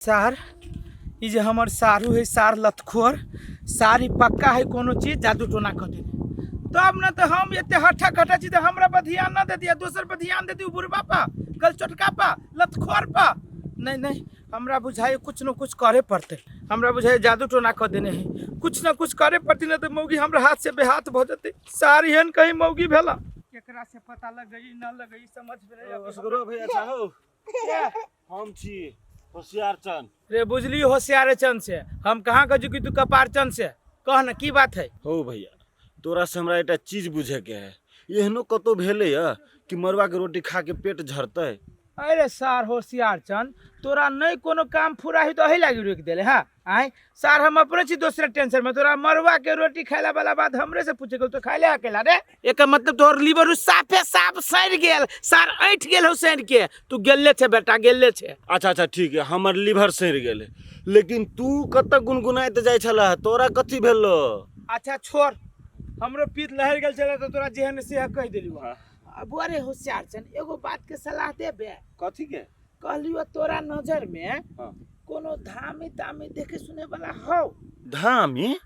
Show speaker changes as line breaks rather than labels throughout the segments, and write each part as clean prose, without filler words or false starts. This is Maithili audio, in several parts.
सार ई जे हमर सारू है, सार लतखोर सार, ई पक्का है कोनो चीज जादू टोना कऽ देने। तब न तऽ हम एते हट्ठा कट्ठा छी तऽ हमरा पर ध्यान न देती आ दोसर पर ध्यान देती, उ बुढ़बा पा, गलचोटका पा, लतखोर पा। नहीं नहीं, हमरा बुझाइ कुछ न कुछ करे पड़तै। हमरा बुझाइ जादू टोना कऽ देने है, कुछ न कुछ करे पड़तै, न तऽ मौगी हमरा हाथ से बेहाथ भऽ जेतै। सार एहन कहीं मौगी भेला केकरा से पता लगई न लगई, समझ में नहीं आबै।
असगरो भैया चाहो। हम छी होशियार चंद।
रे बुझली होशियार चंद से हम कहाँ कहू कि तू कपार चंद से कह न की बात है।
हो भैया, तोरा से हमरा एकटा चीज बुझे के है। एहनो कतौ भेलै है कि मरुआ के रोटी खा के पेट झरतै?
अरे सार होशियार चंद, तोरा नहीं कोनो काम फुराही तो अही लागी रोकि देले। हाँ आय सार, हम अपने छी दोसरे टेंशन में, तोरा मरुआ के रोटी खाइला वाला बात हमरे से पूछे गेल तो खाइले अकेला रे। एकर मतलब तोहर लीवर साफे साफ सड़ि गेल सार, ऐठ गेल हो सड़ि के, तू गेले छे बेटा, गेले छे।
अच्छा अच्छा ठीक है, हमर लीवर सड़ि गेलै, लेकिन तू कतऽ गुनगुनाइत जाइ छलह, तोरा कथी भेलो?
अच्छा छोड़, हमरो पीत लहरि गेल छलै तऽ तोरा जेहन सेह कहि देलियौ। अब अरे होशियार छन, एगो बात के सलाह देबे?
कथी के?
कहलियो तोरा नजर में कोनो धामी तामी देखे सुने वाला हौ?
धामी?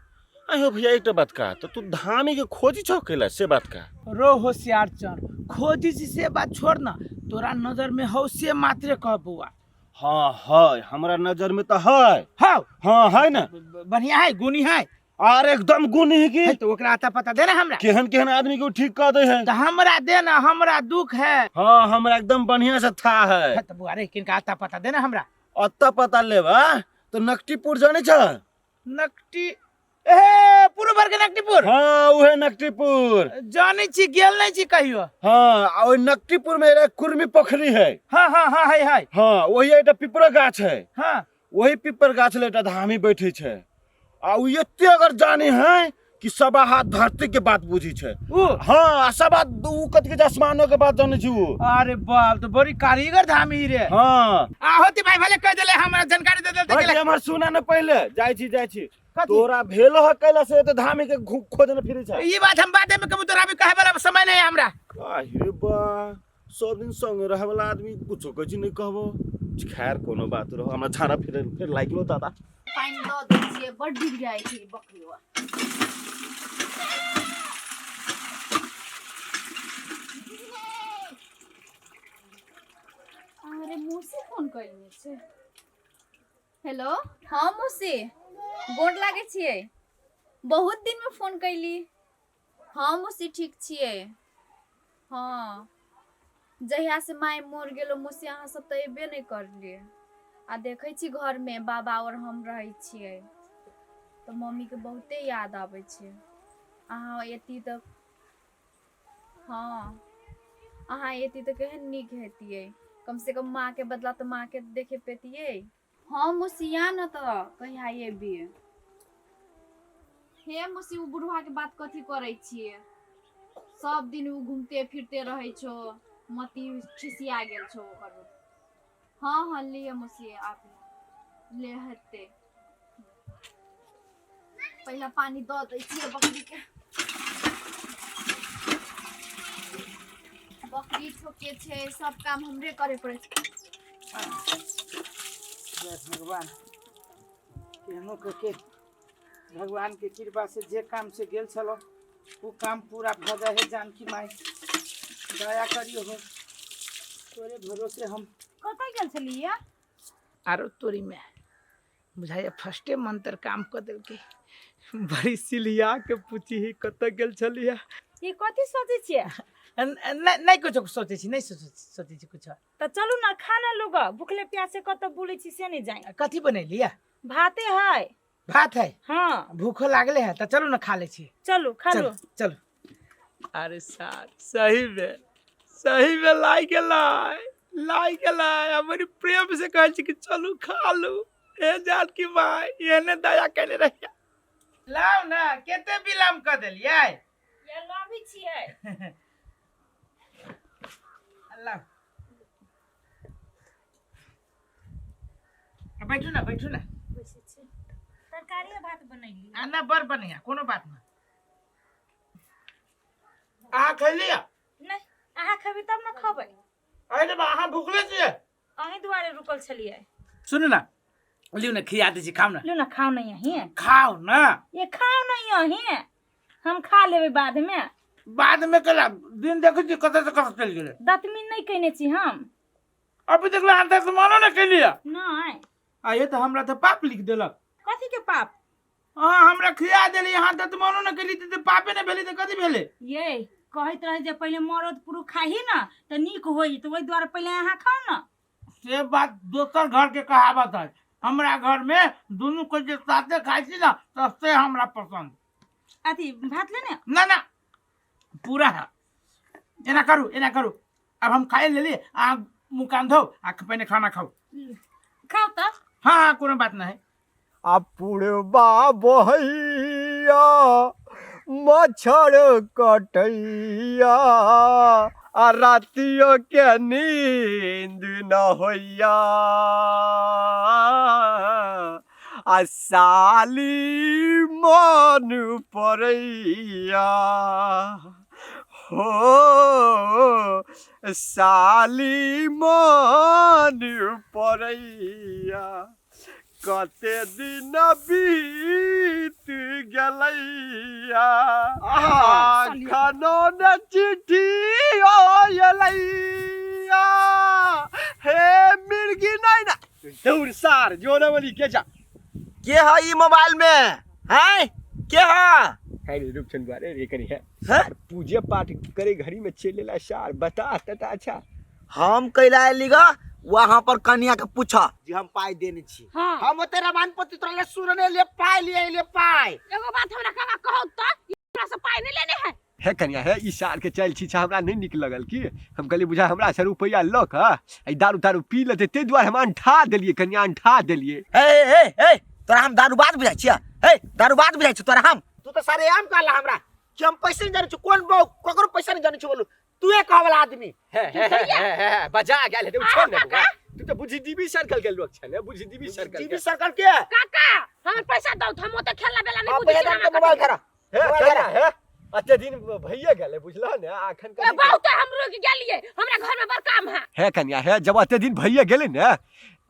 आयो भैया, एकटा बात कहा तो तू धामी के खोजी छौ कैला से बात कहा।
रो होशियार चन, खोजी छी से बात छोड़ ना, तोरा नजर में हौ से मात्रे कह बौआ।
हाँ है, हमरा नजर में तो है।
हौ?
हाँ है ना।
बढ़िया है, गुनी है।
आर एकदम गुनी है की।
है तो ओकरा आता पता दे ना हमरा।
केहन केहन आदमी को ठीक कर दे है।
तो हमरा दे ना, हमरा दुख है।
हाँ हमरा एकदम बढ़िया से था है।
है तो बुआ रे, किनका आता पता दे ना हमरा।
अत्ता पता लेबा तो नकटीपुर जाने छ?
नकटी ए पूर्व वर्ग नकटीपुर?
हाँ उहे नकटीपुर।
जाने छी, गेल नहीं छी कहियो।
हाँ आ ओहि नकटीपुर में एक कुर्मी पोखरी है।
हाँ हाँ हाँ है है।
हाँ वही एकटा पिपरा गाछ है।
हाँ
वही पिपर गाछ ले एकटा धामी बैठे छै आ उ एते अगर जाने है कि सवा हाथ धरती के बात बुझी छै
उ?
हाँ आ सवा उ कथी के आसमानो के बात जाने छै उ।
अरे बाप, तो बड़ी कारीगर धामी रे।
हाँ।
आ होती भाई भले कह देले, हमरा जानकारी दे देते।
भाई, हमर सुना न पहले, जाइ छी जाइ छी।
कथी?
तोरा भेल ह कैला से त धामी के खोजने फिरे छै।
ई बात हम बादे में कहबो, तोरा अभी कहे वाला समय नहीं है हमरा।
आहि रे बा, सब दिन संग रहे वाला आदमी कुछो कहै छी नहीं कहबो। खैर कोनो बात रहो, हमरा झाड़ा फिर फिर लाइक लो दादा।
पानि दऽ दै छियै, बड्ड डूबि जाइ छै ई बकरीवा। अरे मौसी फोन कयने छै। हेलो, हाँ मौसी, गोर लागै छियै। बहुत दिन में फोन कैली। हाँ मौसी ठीक छियै। हाँ जहिया से माय मर गेलो मौसी, अहाँ सब तऽ एबे नहि करलियै। आ देखै छी घरमे बाबा आओर हम रहै छियै तऽ मम्मीके बहुते याद आबै छै। अहाँ एती तऽ, हाँ अहाँ एती तऽ केहन नीक हेतियै, कम से कम माँके बदला तऽ माँके देखे पेतियै। हाँ मौसी आ न तऽ कहिया एबी? हे मौसी, ओ बुढ़वा के बात कथी करै छियै? सब दिन ओ घूमते फिरते रहै छौ, मति खिसिया गेल छौ ओकर। हाँ हाँ लिअ मौसी, आप ले हेतै। पहिला पानी दऽ दै छियै बकरी के। बकरी ठोके छै, सब काम हमरे करे पड़ै छै।
जय भगवान, केहनो कऽ के भगवान के कृपा से जे काम से गेल छलहुँ ओ काम पूरा भऽ जाइ है। जानकी माई दया करियो हो, तोरे भरोसे हम।
कतऽ गेल छलियै?
आरो तोरी में बुझाइए फर्स्टे मंत्र काम कऽ देलकै। बड़ी सिलिया के पूछी ही कतऽ गेल छलियै।
ई कथी सोचै छियै?
नहि नहि, कुछो सोचै छी नहि, सोचै छी कुछो।
तऽ चलू ने खाना लुग, भूखले प्यासे कतऽ बुलै छी से नहि जानि।
कथी बनेलियै?
भाते है।
भात है?
हाँ।
भूखो लागले है तऽ चलू ने खा लै छी।
चलू खा लू।
चलू। अरे सार सही में लाइ गेलै, लाइ गेलै। हम बड़ी प्रेम से कहै छी कि चलू खा लू। हे जानकी माय, एहने दया केने रहिया। लाउ ने, कते विलम्ब कऽ देलियै।
या लाबै छियै।
लाउ, बैठू ने, बैठू ने।
बैसै छी। तरकारी भात बनैली।
आ ना, बड़ बढ़िया, कोनो बात ना। अहाँ खैलियै?
नहि, अहाँ खेबै तब ने खबै।
अरे बा, अहाँ भुखले छियै?
अहीं दुआरे रुकल छलियै।
सुनू ने, लिउ ने खिया दै छी, खाउ ने।
लू ना, खाओ नहीं यहीं।
खाउ ना।
ये खाओ नहीं यहीं, हम खा लेबै बाद में।
बाद में केला दिन देखै छी कतऽ से कतऽ चलि गेलै।
दतमिन नहीं कयने छी हम।
अभी देखला अहाँ तऽ मनो ने केलियै।
नहीं।
आ ये तऽ हमरा तऽ पाप लिख देलक।
कथी के पाप?
अहाँ हमरा खिया देली, अहाँ दतमनो ने केली तऽ पापे ने भेलै तऽ कथी भेलै?
ये कहैत रहे जे पहिले मरद पुरुष खाही ना तऽ नीक होई, तऽ ओहि दुआरे पहिले अहाँ खाउ ना।
से बात दोसर घर के कहावत है, हमरा घर में दुनू को जे साथे खाइ छी ना तऽ से हमरा पसंद।
अथी भात ले ने।
ना ना पूरा है, एना करू एना करू, अब हम खाए लेली, अहाँ मुँह कान धो आ पहिने खाना खाउ।
खाउ तऽ।
हाँ हाँ कोनो बात नहीं।
आ पुरबा बहैया मच्छर कटैया आ रातियो के नींद न होइया आ साली मन पड़ैया हो साली मन पड़ैया। कते दिन बीत गेलैया अखनो ने चिट्ठी अयलैया। हे मिर्गी नहीं ना दौड़ सार जो ना वाली के जा
के है ई मोबाइल में है के है?
है रे रूपचंद बारे रे करी है
हैं?
पूजे पाठ करे घड़ी में चलेला सार बता तता। अच्छा
हम कैला एली गा वहां पर कन्या के पूछा जी हम पाई देने छी।
हाँ।
हम ओते रामायण पोथी तोरा ले सुनने लिए पाई लिए लिए पाई।
एगो बात हमरा काका कहू त ई हमरा से पाई नहीं लेने है।
हे कन्या हे ई साल के चल छी हमरा नहीं निक लगल की हम कहलिए बुझा हमरा से रुपया ल के ई दारू तारू पी लेते ते दुआरे हम अंठा देलिए कन्या अंठा देलिए।
हे हे हे तोरा हम दारू बात बुझाइ छिया? हे दारू बात बुझाइ छी तोरा हम? तू तो सारे आम कहला हमरा कि हम पैसे नहीं जाने छी, कोन बहु ककरो पैसा नहीं जाने छी बोलू तू एक कहवला आदमी।
हे हे हे हे हे बजा गेल हेतै, छोड़ ने बौआ। तू तो बुद्धिजीवी सर्कल के लोग छे ने, बुद्धिजीवी सर्कल
जीवी सर्कल के।
काका हमर पैसा दौ हम ओते खेला बेला नहीं
हाँ,
बुझै
पैसा
छी,
दम
हमरा
के मोबाइल
कथी
धरा।
हे,
मोबाइल
कन्या,
धरा।
हे, अते दिन भइए गेलै बुझलह ने अखन
ए,
कथी
बहुत हम रुक गेलिए, हमरा घर में बड़ काम है।
हे कन्या हे जब अते दिन भइए गेलै ने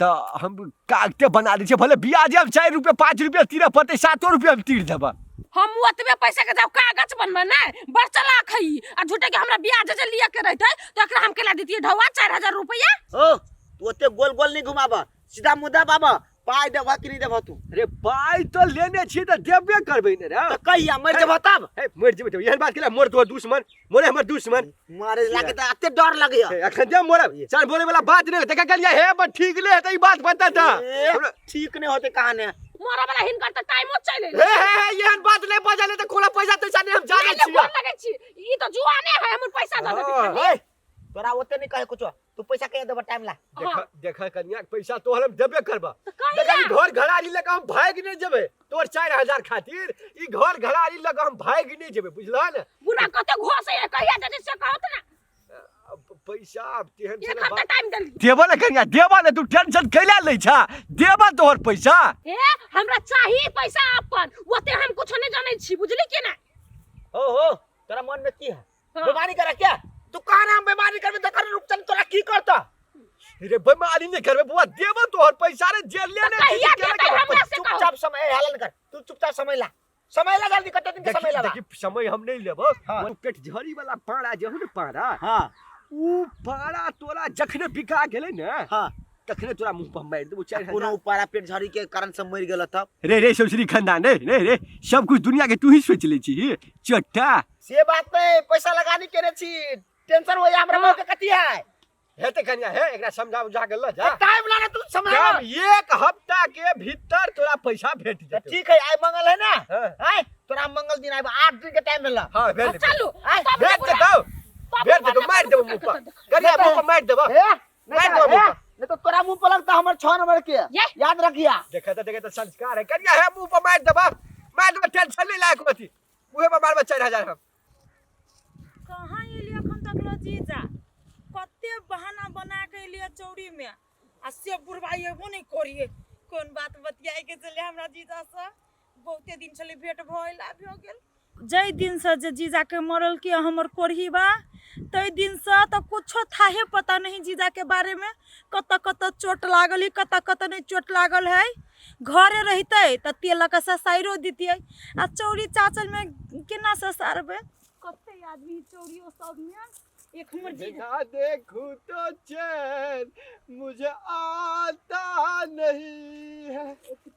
त हम कागते बना दै छियै, भले ब्याज हम 4 रुपया 5 रुपया तीरऽ पड़तै, 7 रुपया हम तीर देबऽ।
हम ओतबे पैसा के जाऊ कागज बनबे नै, बड़ चलाक है ई। आ झूठे के हमरा ब्याज जे लिया के रहतै त एकरा हम केला दितियै ढौआ 4000 रुपया।
ओ तू ओते गोल गोल नहीं घुमाबऽ, सीधा मुद्दा बाबा, पाई देबह कि नहीं देबह तू?
अरे पाई तो लेने छियै त देबे करबै ने रे।
त कहिया मरि जेबह तब?
हे मरि जेबै तब, एहन बात केला मोर तोहर दुश्मन, मोरे हमर दुश्मन।
मारे लागे त एते डर लगैया।
हे, अखन दे मोरब, चल बोले वाला बात नहीं, देखा कलिया हे बड़ ठीक ले त ई बात बता त।
ए, ठीक नहीं होते कहाने।
मोरा वाला हिनकर त टाइमो चलि
हे, हे, हे, एहन बात नहीं बजले त कोला पैसा तैसा नहीं हम जाने
नहीं,
छियै।
गोर लगै छी, ई त जुआने है, हमर पैसा दऽ देतै
हाँ।
खाली।
हे, तोरा ओते नहीं कहे कुछो, तू पैसा कहिया देबह टाइम ला।
देखा, देखा कन्या पैसा तोहर हम देबे करबा।
त कहिया?
देखा, ई घर घरारी लऽ कऽ हम भागि नहि जेबै तोहर 4000 खातिर, ई घर घरारी लऽ कऽ हम भागि नहि जेबै बुझलह ने।
बुढ़ा कते घोसै है, कहिया देतै से कहत ना।
अब पैसा आब तेहन
एक
छै ने
हफ्ता
बात।
टाइम देली।
देबऽ ने कन्या, देबऽ ने, तू टेंशन कैला लै छा, देबऽ तोहर पैसा।
हे हमरा चाही पैसा अपन, ओते हम कुछो नहीं जानै छी बुझली कि ना।
हो हो तोरा मन में की है?
हाँ।
बेमानी करा क्या? तू कहा ना हम बेमानी करबे त कर रुकचन तोरा की करता?
रे बेमानी नहीं करबे बुआ, देबऽ तोहर पैसा रे, जे लेने
त कहिया
छी, केना
देतै
करबै?
हमरा से कहू।
चुपचाप समय हलन कर, तू चुपचाप समय ला, समय ला जल्दी, कते दिन के समय ला?
देखी समय हम नहीं लेबो।
हाँ।
वो पेट झड़ी वाला पाड़ा जे हो ने पाड़ा,
हाँ।
ऊ पाड़ा तोरा जखने बिका गेलै ने,
हाँ।
तखने तोरा मुंह पर मारि देबो 4000।
कोनो ऊ पाड़ा पेट झड़ी के कारण से मरि गेल तब?
रे रे सौसरी खानदान रे रे रे सब कुछ दुनिया के तू ही सोच ले छी चट्टा।
से बात नहीं, पैसा लगानी केने छी, टेंशन होया हमरा
हाँ।
के कथी है?
हे ते कन्या हे एकरा समझा बुझा के ल जा।
टाइम लागे तू समझा।
जब 1 हफ्ता के भीतर तोरा पैसा भेट जेतौ।
ठीक है, आइ मंगल है ना?
हाँ।
आइ तोरा मंगल दिन आइब, 8 दिन के टाइम मिलला।
हाँ, भेट जेतौ।
चलू,
आइ,
तब
भेट
बुढ़ा-
जेतौ।
तब
भेट
बुढ़ा
जेतौ, मारि देबौ मुंह पर। कन्या मुंह पर मारि देबौ।
हे, नहीं
मारि
तो,
देबौ मुंह
हे,
पर।
नहीं तो तोरा मुंह पर लगता हमर 6 नंबर के।
ये।
याद रखिया।
देखा त, देखा त संस्कार है। कन्या हे मुंह पर मारि देबौ। मारि देबौ, टेंशन नहीं लायक होती। मुंहे पर मारबौ 4000 हम।
कहाँ एलियै अखन तक ल जीजा? कते बहाना बना के एलियै चौरी में, आ से बुढ़बा एबो नहीं करिए। कोन बात बतियाए के छलै हमरा जीजा से, बहुते दिन छलै भेंट भइल आ भऽ गेल। जै दिन से जे जीजा के मरल के हमर कोरही बा, तै दिन से तो कुछो थाहे पता नहीं जीजा के बारे में, कतऽ कतऽ चोट लागल है, कतऽ कतऽ नहीं चोट लागल है। घरे रहितै तऽ तेल लऽ कऽ ससाइरो दितियै आ चौरी चाचलमे केना ससारबै। कते आदमी चौरियो सबमे एक हमर जीजा।
ना देखूं तो चैन मुझे आता नहीं है।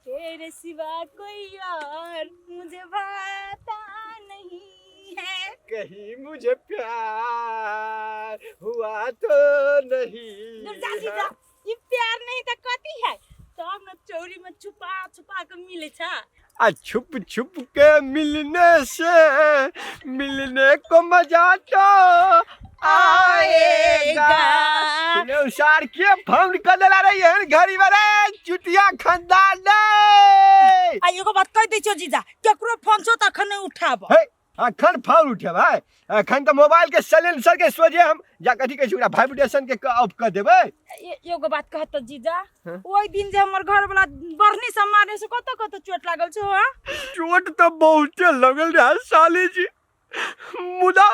तेरे सिवा कोई और मुझे भाता नहीं है।
कहीं मुझे प्यार हुआ तो नहीं।
दूर जा जीजा, ई प्यार नहीं तऽ कथी है? तब न चौरी में छुपा छुपा के मिले छा।
आ छुप छुप के मिलने से मिलने को मजा तो आएगा। सुनो सार के फोन कर देला रे एहन घड़ी में रे चुटिया खानदान रे।
आ एगो बात कहि दै छियौ जीजा, केकरो फोन छौ तऽ अखन नहि उठाब।
हे अखन फोन उठेबै? अखन तऽ मोबाइल के साइलेंसर के सोझे हम जा कथी कहै छै ओकरा वाइब्रेशन के ऑफ कऽ देबै।
एगो बात कहत तऽ जीजा,
हाँ?
ओहि दिन जे हमर घर वाला बढ़नी से मारने से कतऽ कतऽ चोट लागल छौ? हाँ
चोट तऽ बहुते लगल रहे साली जी, मुदा